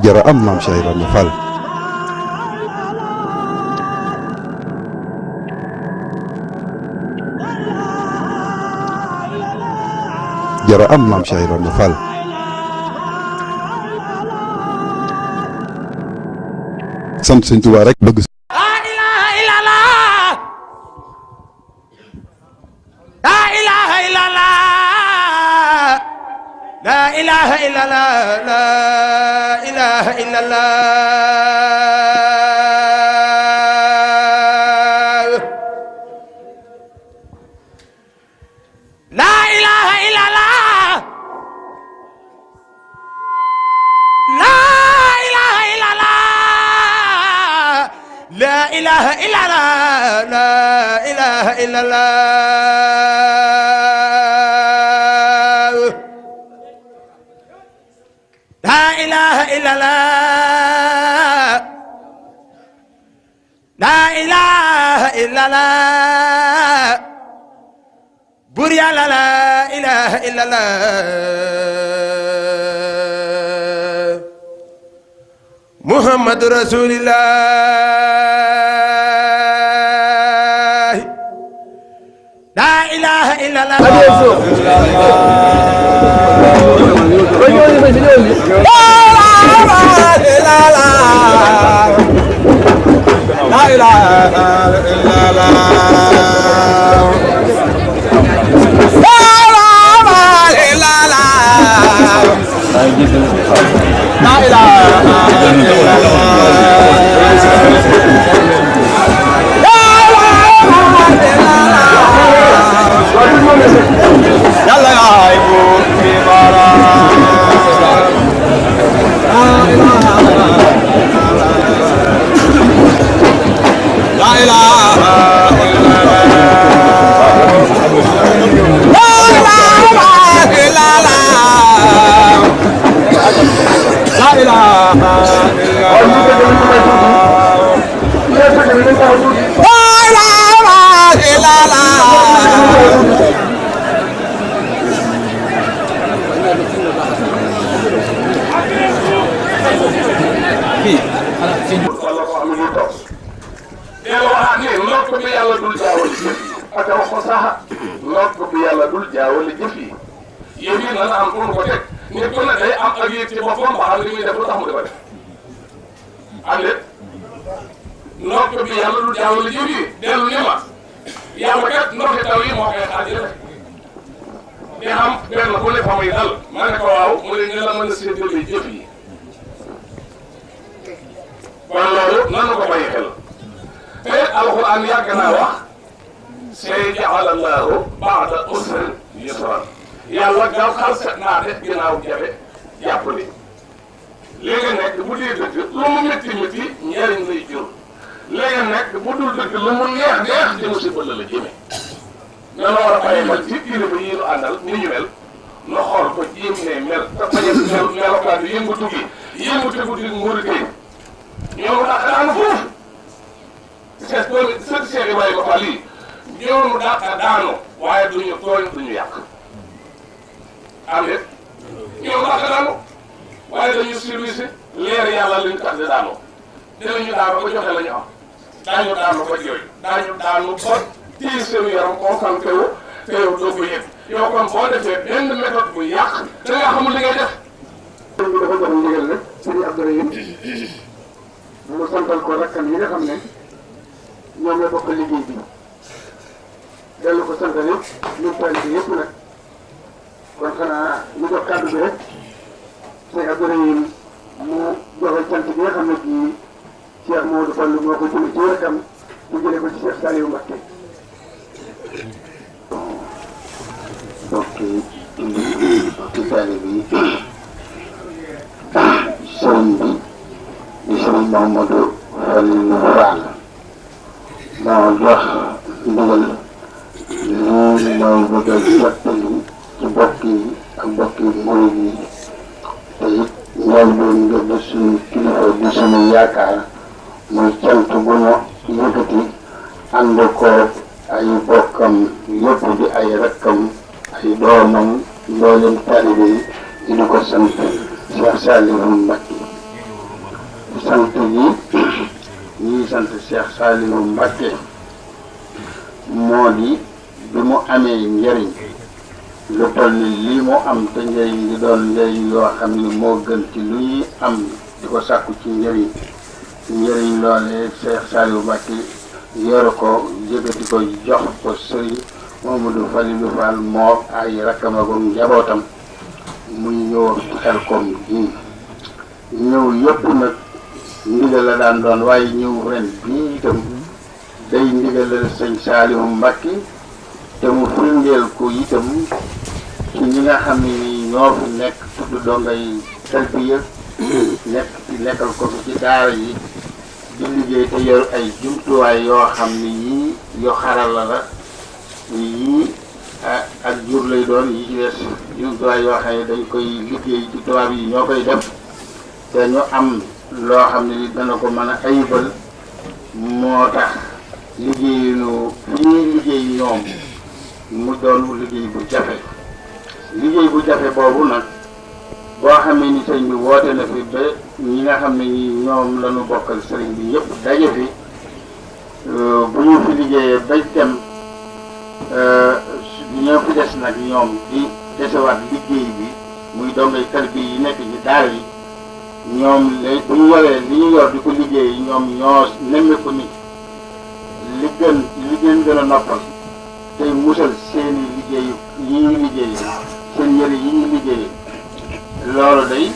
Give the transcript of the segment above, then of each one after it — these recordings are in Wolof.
jara am maam Cheikh Ibrahima Fall. jara am maam Cheikh Ibrahima Fall. sant Sëñ Tuubaa rek bëgg. لا إله إلا الله لا إله إلا الله لا إله إلا الله لا إله إلا الله لا إله إلا الله لا إله إلا الله لا إله إلا الله لا إله إلا الله بريا لا إله إلا الله محمد رسول الله لا إله إلا الله لا إله إلا الله لا sant yi ñuy sant Cheikh Saliou Mbacké moo di bi mu amee njëriñ lu toll ni lii mu am te njëriñ li doon njëriñ loo xam ni moo gën ci lu ñuy am di ko sàkku ci njëriñ loolee Cheikh Saliou Mbacké yore ko yëkkati ko jox ko sëriñ Mamadou Falilou Fall moo ay rakkam ak njabootam muy ñëw Xelkom gi ñëw yëpp nag ndigal la daan doon waaye ñëw ren bii itam day ndigalal sëñ Saliou Mbacké te mu firndeel ko itam ci ñi nga xam ne ni ñoo fi nekk tudd dongay tarbiya nekkal ko fi ci daara yi di liggéey te yor ay jumtuwaay yoo xam ne yii yoo xarala la yii ak jur lay doon yi ci des jumtuwaay yoo xam ne dañ koy liggéey ci tubaab yi ñoo koy def te ñu am loo xam ne dana ko mën a ayibal moo tax liggéeyinu fi ñuy liggéey ñoom mu doon liggéey bu jafe boobu nag boo xamee ni sëriñ bi woote na fi ba ñi nga xam ne ñi ñoom lañu bokkal sëriñ bi yëpp daje fi bu ñu fi liggéeyee ba dem ñoo fi des nag ñoom di desewaat liggéey bi muy dongay tarbiya yi nekk ci daara yi ñoom léegi bu ñu waree li ñu yor di ko liggéey ñoom ñoo nemmeeku ni li gën a noppal tey musal seeni liggéeyu yi ñuy liggéey seen yëre yi ñuy liggéey loolu day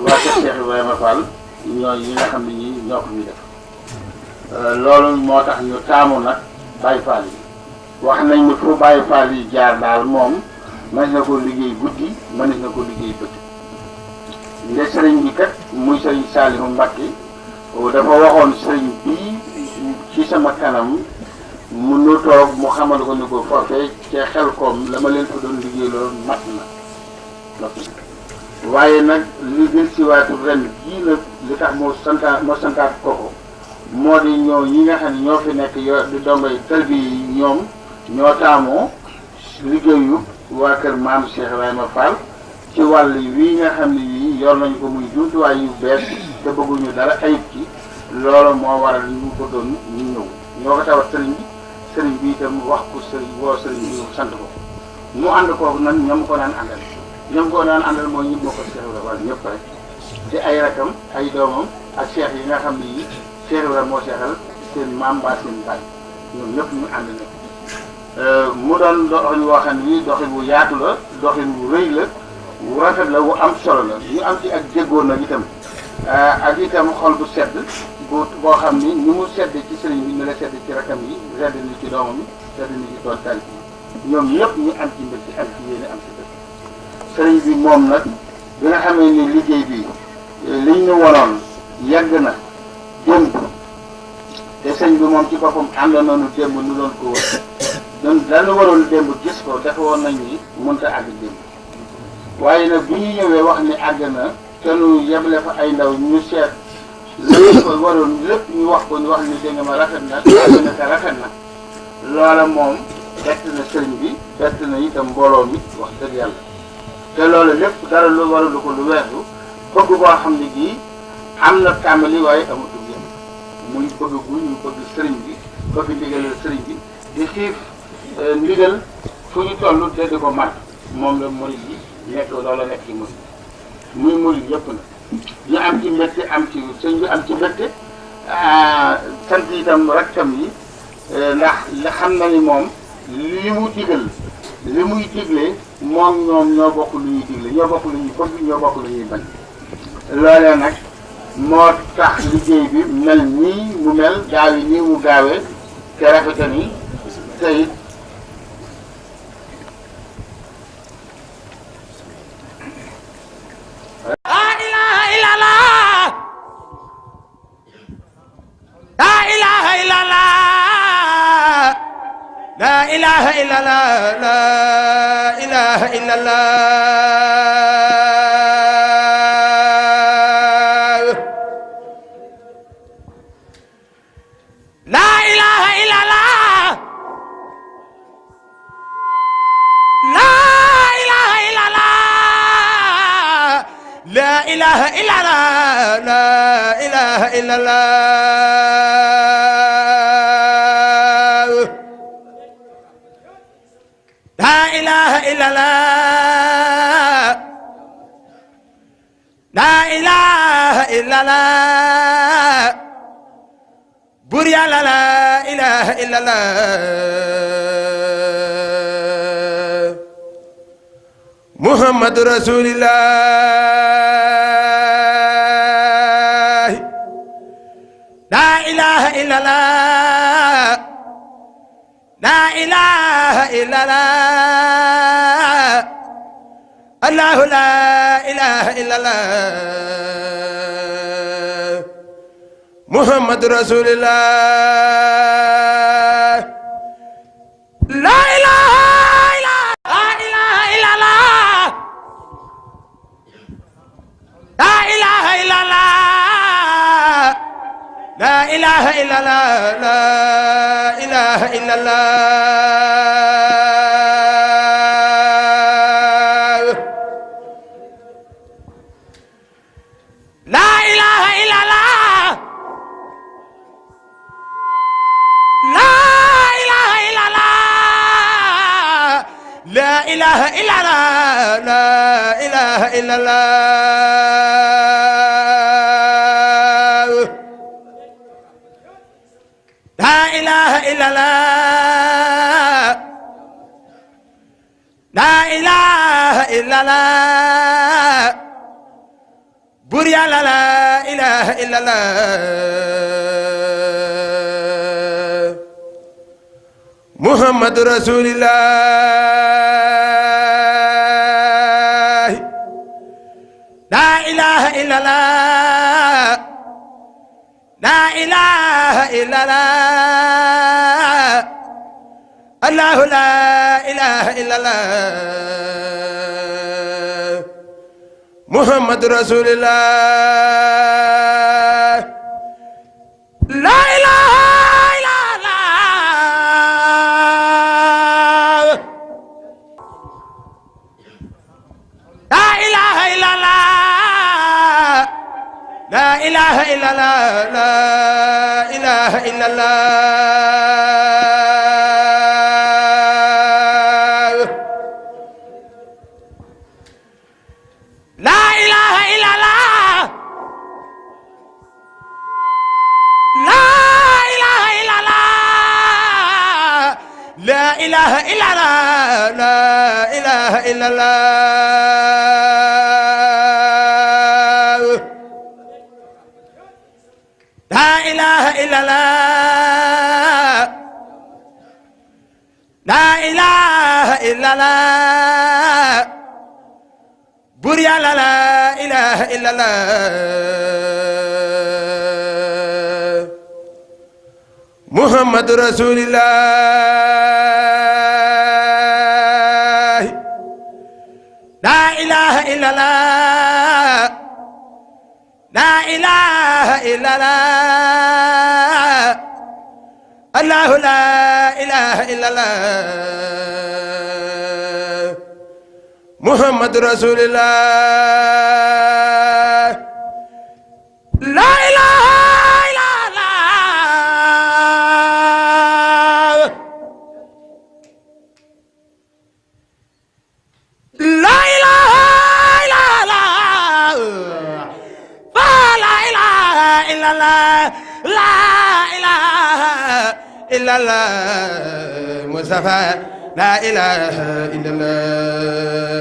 waa kër Cheikh Ibrahima Fall ñooy yi nga xam ne ñi ñoo ko ñu def loolu moo tax ñu taamu nag Baye Fall yi wax nañ ni fu Baye Fall yi jaar daal moom mën na ko liggéey guddi mën na ko liggéey bëccëg nde sëriñ bi kat muy sëriñ Saliou Mbacké dafa waxoon sëriñ bii ci sama kanam mu nu toog mu xamal ko ni ko foofee ca Xelkom la ma leen fa doon liggéey loolu mat na waaye nag li gën si waatu ren jii nag li tax moo santaat ko moo di ñoo ñi nga xam ne ñoo fi nekk yo di dongay tarbiya yi ñoom ñoo taamoo liggéeyu waa kër maam Cheikh Ibrahima Fall ci wàll wii nga xam ne yii yor nañu ko muy jumtuwaay yu bees te bëgguñu dara ayib ci loolu moo waral ñu bëggoon ñu ñëw ñoo ko tawat sëriñ bi itam wax ko sëriñ bi sant ko mu ànd kooku nag ñoom ko daan àndal mooy ñi bokk Cheikh Ibrahima Fall ñëpp rek di ay rakam ay doomam ak cheikh yi nga xam ne yi Cheikh Ibrahima moo seexal seen maam mbaa seen baay ñoom ñëpp ñu ànd na mu doon doxin woo xam ne doxin wu yaatu la doxin wu rëy la wu rafet la wu am solo la ñu am ci ak jéggoon nag itam ak itam xol bu sedd boo xam ni mu sedd ci sëriñ bi ni la sedd ci rakam yi sedd ni ci doomam yi sedd ni ci tool tali bi ñoom ñëpp ñu am ci mbir ci am ci yéene am ci dëkk sëriñ bi moom nag bi nga xamee ni liggéey bi liñ ñu waroon yàgg na démb te sëñ bi moom ci boppam àndoon nañu démb nu doon ko wër donc dañu waroon démb gis ko dafa woon nañ ni mënta àgg démb waaye nag bi ñu ñëwee wax ni àgg na te nu yeble fa ay ndaw ñu seet lañu ko waroon lépp ñu wax ko ñu wax ni dégg nga ma rafet na àgg na te rafet na loola moom bett na sëriñ bi bett na itam mbooloo mi wax dëgg yàlla te loolu lépp dara lu waralu ko lu weesu bëgg koo xam ne gii am na tàmbali waaye amatul yëpp muy bëgg gu ñu bëgg sëriñ bi bëgg ndigalal sëriñ bi di xiif ndigal fu ñu toll te di ko mat moom la murid yi nekk loola nekk ci murid muy murid yëpp na ñu am ci mbégte am ci sëñ bi am ci mbégte sant itam rakkam yi ndax la xam na ni moom li mu digal li muy digle moom ñoom ñoo bokk lu ñuy digle ñoo bokk lu ñuy bëgg ñoo bokk lu ñuy bañ loolee nag moo tax liggéey bi mel nii mu mel gaaw yi nii mu gaawee te rafete ni te it لا إله إلا الله لا إله إلا الله لا إله إلا الله لا إله إلا الله لا إله إلا الله لا إلا الله لا إله إلا الله لا إله إلا الله بريا لا إله إلا الله محمد رسول الله لا إله إلا الله لا إله إلا الله الله لا إله إلا الله محمد رسول الله لا إله إلا لا إله إلا الله لا إله إلا الله لا إله إلا الله لا إله إلا الله لا إله إلا الله لا إله إلا الله لا إله إلا الله لا إله إلا الله لا إله إلا الله لا إله إلا الله بريا لا إله إلا الله محمد رسول الله لا إله إلا الله لا إله إلا الله الله لا إله إلا الله محمد رسول الله لا إله إلا الله لا إله إلا الله لا إله إلا الله لا إله إلا الله لا إله إلا الله لا إله إلا الله لا إله إلا الله لا إله إلا الله لا إله إلا الله لا إله إلا الله بريا لا إله إلا الله محمد رسول الله لا إله إلا الله لا إله إلا الله الله لا إله إلا الله محمد رسول الله لا إله إلا الله لا إله إلا الله فلا إله إلا الله لا إله إلا الله مصطفى لا إله إلا الله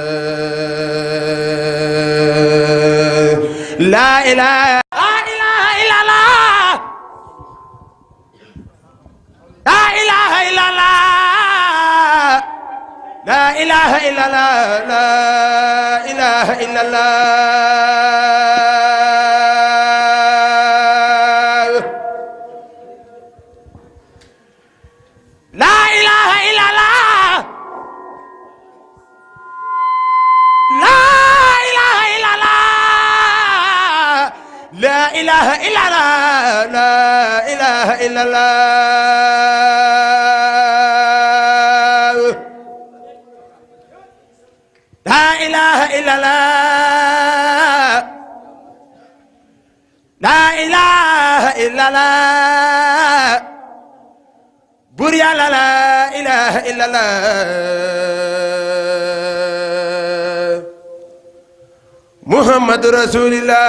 لا إله إلا الله لا إله إلا الله لا إله إلا الله لا إله إلا الله لا إله إلا الله لا إله إلا الله لا إله إلا الله لا إله إلا الله لا إله إلا الله لا إله illallah bur yàlla la ilaha illallah muhammadu rasulillah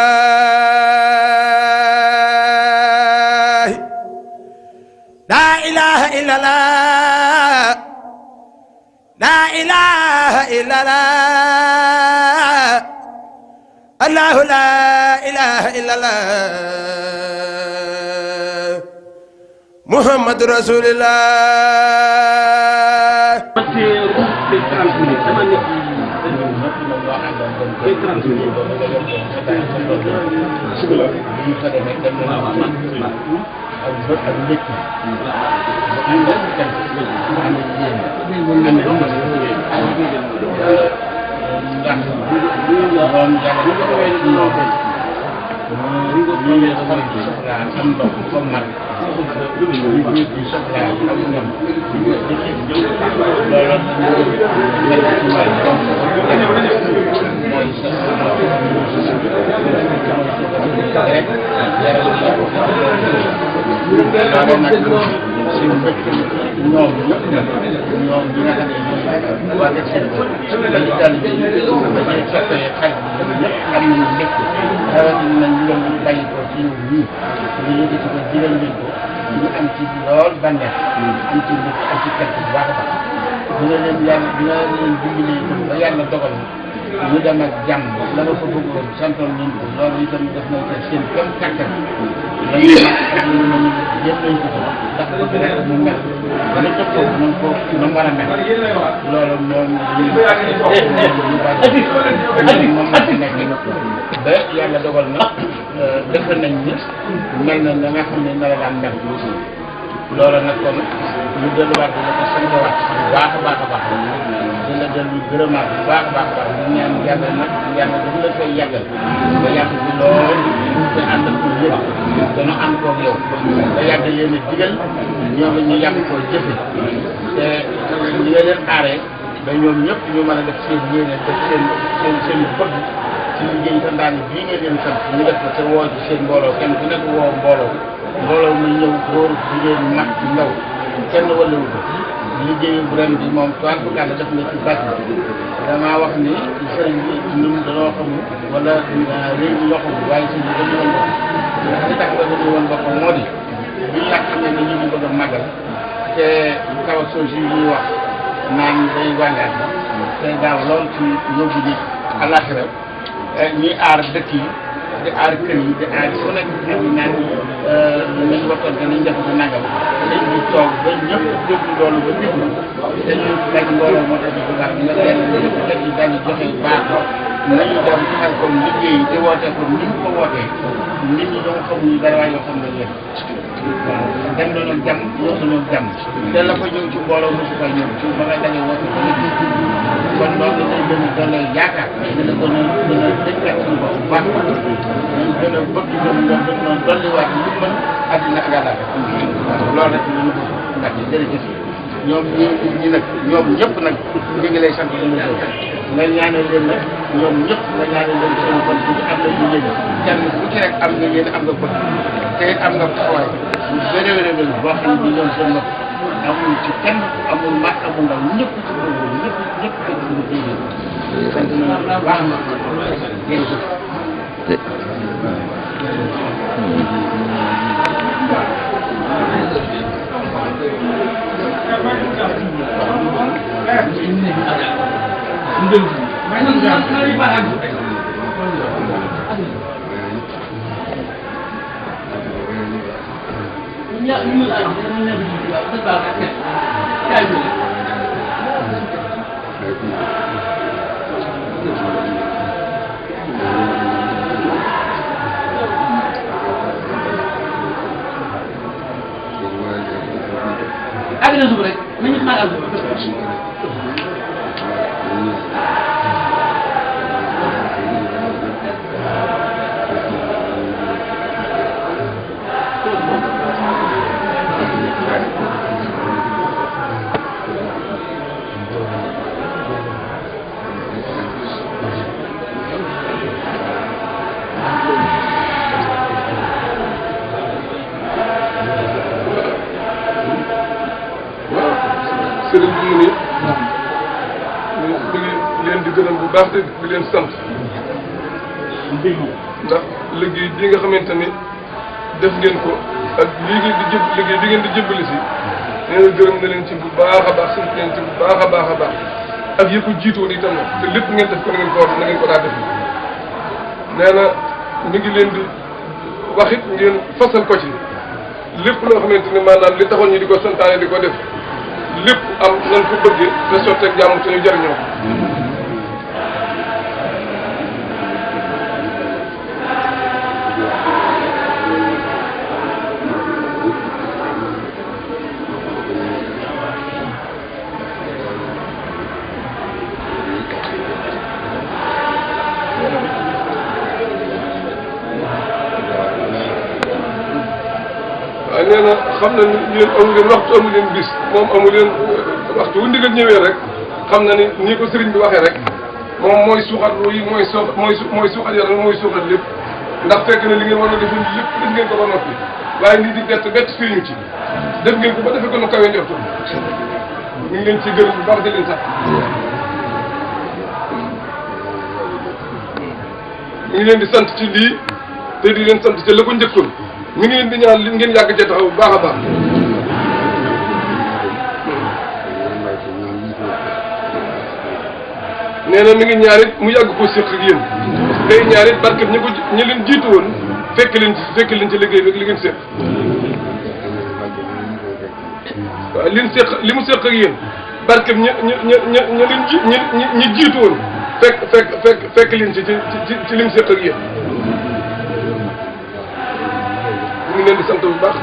la ilaha illallah la ilaha illallah allahu la ilaha illallah muhammadu rasulillah ñu dem ak jàmm la nga fa bëggoon santoon nañ ko loolu itam def nañ ko seen kéem kattan lañu yëpp nañ ko ko ndax bëgg rek mu mel dana dëppoo nañ ko na war a mel loolu moom ñu bari moom la ci nekk ba yàlla dogal na defal nañ ni mel na nga xam ne na la daan mel loolu nag kon ñu delluwaat di la ko santawaat bu baax a baax a baax di la dellu gërëmaat bu baax a baax a baax ñu ñaan yàlla nag yàlla dafa la koy yàggal nga yàgg bi lool te ànd ak ko yëpp dana ànd koog yow nga yàgg leen a digal ñoom ñu yàgg koo jëfe te ñi nga leen aaree ba ñoom ñëpp ñu mën a def seen yéene def seen bëgg ci liggéey sa ndaan bii nga leen sant ñu def ko te woo ci seen mbooloo kenn ku nekk woo mbooloo mu ñëw góor jigéen mag ndaw kenn wàlluwu ko liggéeyu bu ren bi moom toile bu gàll def na ci bàcc damaa wax ni sëriñ bi ñun dañoo xamul wala réew mi yoo xamul waaye sëriñ bi dañu woon bopp li tax nga dañu woon bopp moo di bi nga xam ne ñu ngi bëgg a màggal te kaw soos yi ñuy wax naan day wàññaat te gaaw lool ci yóbbu ji àllaaxira ñuy aar dëkk yi di aar kër yi di aar fu nekk nit ñi naan nañ waxtaan te nañ def ko nangam dañ di toog ba ñëpp déglu loolu ba déglu te ñu nekk mbooloo moo tax di ko baax nga leen ñëpp dañuy daal di joxe baax nañu dem xel comme liggéey te woote ko ni ñu ko wootee nit ñi ñoo xamuñu dara waaye yoo xam ne leen waaw dem nañu jàmm ñëw nañu jàmm te la ko ñëw ci mbooloo mosu koy ñëw ci ba ngay daje woote ko liggéey kon loolu dañuy gën a doole yaakaar dina gën a dëkkat suñu bopp bu baax ñu gën a bëgg gën a dolliwaat lu mën àddina ak àllaaxira loolu rek la ñu bëgg ndax jërëjëf ñoom ñi nag ñoom ñëpp nag ñu ngi lay sant ñu gërëm nga ñaanal leen nag ñoom ñëpp nga ñaanal leen seen fan bu am na ñu yéene kenn ku ci rek am nga yéene am nga bëgg te am nga taxawaay bu bëree bëri boo xam ne ñoom seen bopp amul ci kenn amul mag amul ndaw ñëpp ci boobu ñëpp ci suñu diine sant nañu baax na jërëjëf sëriñ bi mu ni mi ngi leen di gërëm bu baax te di leen sant ndax liggéey bi nga xamante ni def ngeen ko ak liggéey bi ngeen di jëbbali si nee na gërëm na leen ci bu baax a baax sant leen ci bu baax a baax a baax ak yëpp jiitoon itam nag te lépp ngeen def ko na ngeen ko daa def nee na mi ngi leen di wax it ngeen fasal ko ci lépp loo xamante ni maanaam li taxoon ñu di ko santaane di ko def lépp am nañ ko bëggee te sotteeg jàmm te ñu jëriñoo ko. nee na xam na ni yéen amu leen waxtu amu leen bis moom amu leen waxtu wu ndigal ñëwee rek xam na ni nii ko sëriñ bi waxee rek moom mooy suuxat yi mooy suuxat yaram mooy suuxat lépp ndax fekk na li ngeen war a def lépp def ngeen ko ba noppi waaye lii di bett firiñu ci def ngeen ko ba defee ko nu kawe njortu ñu ngi leen ci gërëm bu baax di leen sax ñu ngi leen di sant ci lii te di leen sant ci la ko njëkkoon mi ngi leen di ñaan li ngeen yàgg cee taxaw bu baax a baax nee na mi ngi ñaarit mu yàgg ko séq ak yéen tey ñaarit barket ñi leen jiitu woon fekk leen ci liggéey bi ak li ngeen séq waaw li mu séq ak yéen barket ñi jiitu woon fekk leen ci li mu séq ak yéen ñu ngi leen di sant bu baax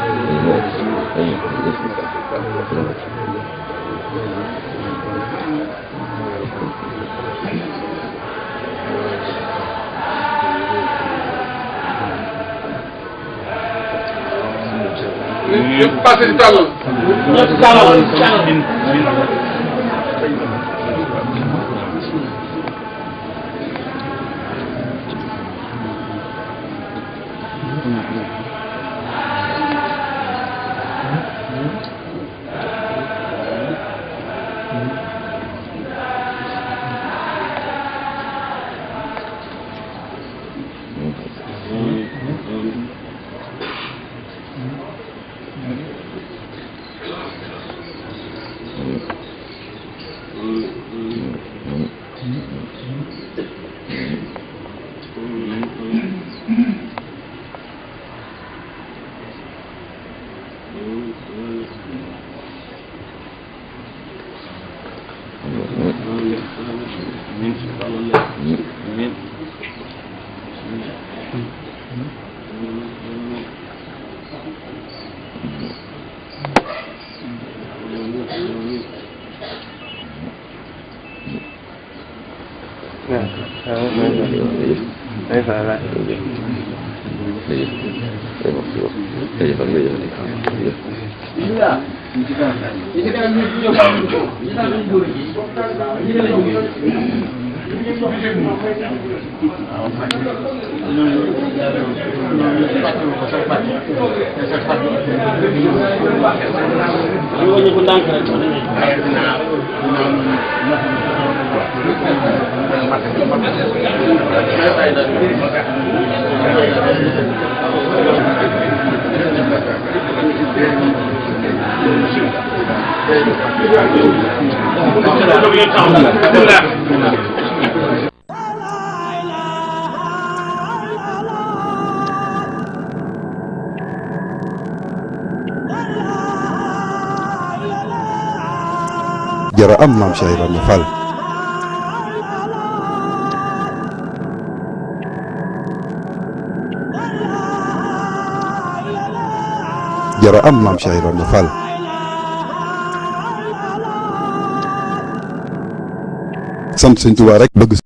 ñëpp passé ci tàllal ñëpp tàllal jara am maam Cheikh Ibrahima Fall jara am maam Cheikh Ibrahima Fall sant Sëñ Tuubaa rek bëgg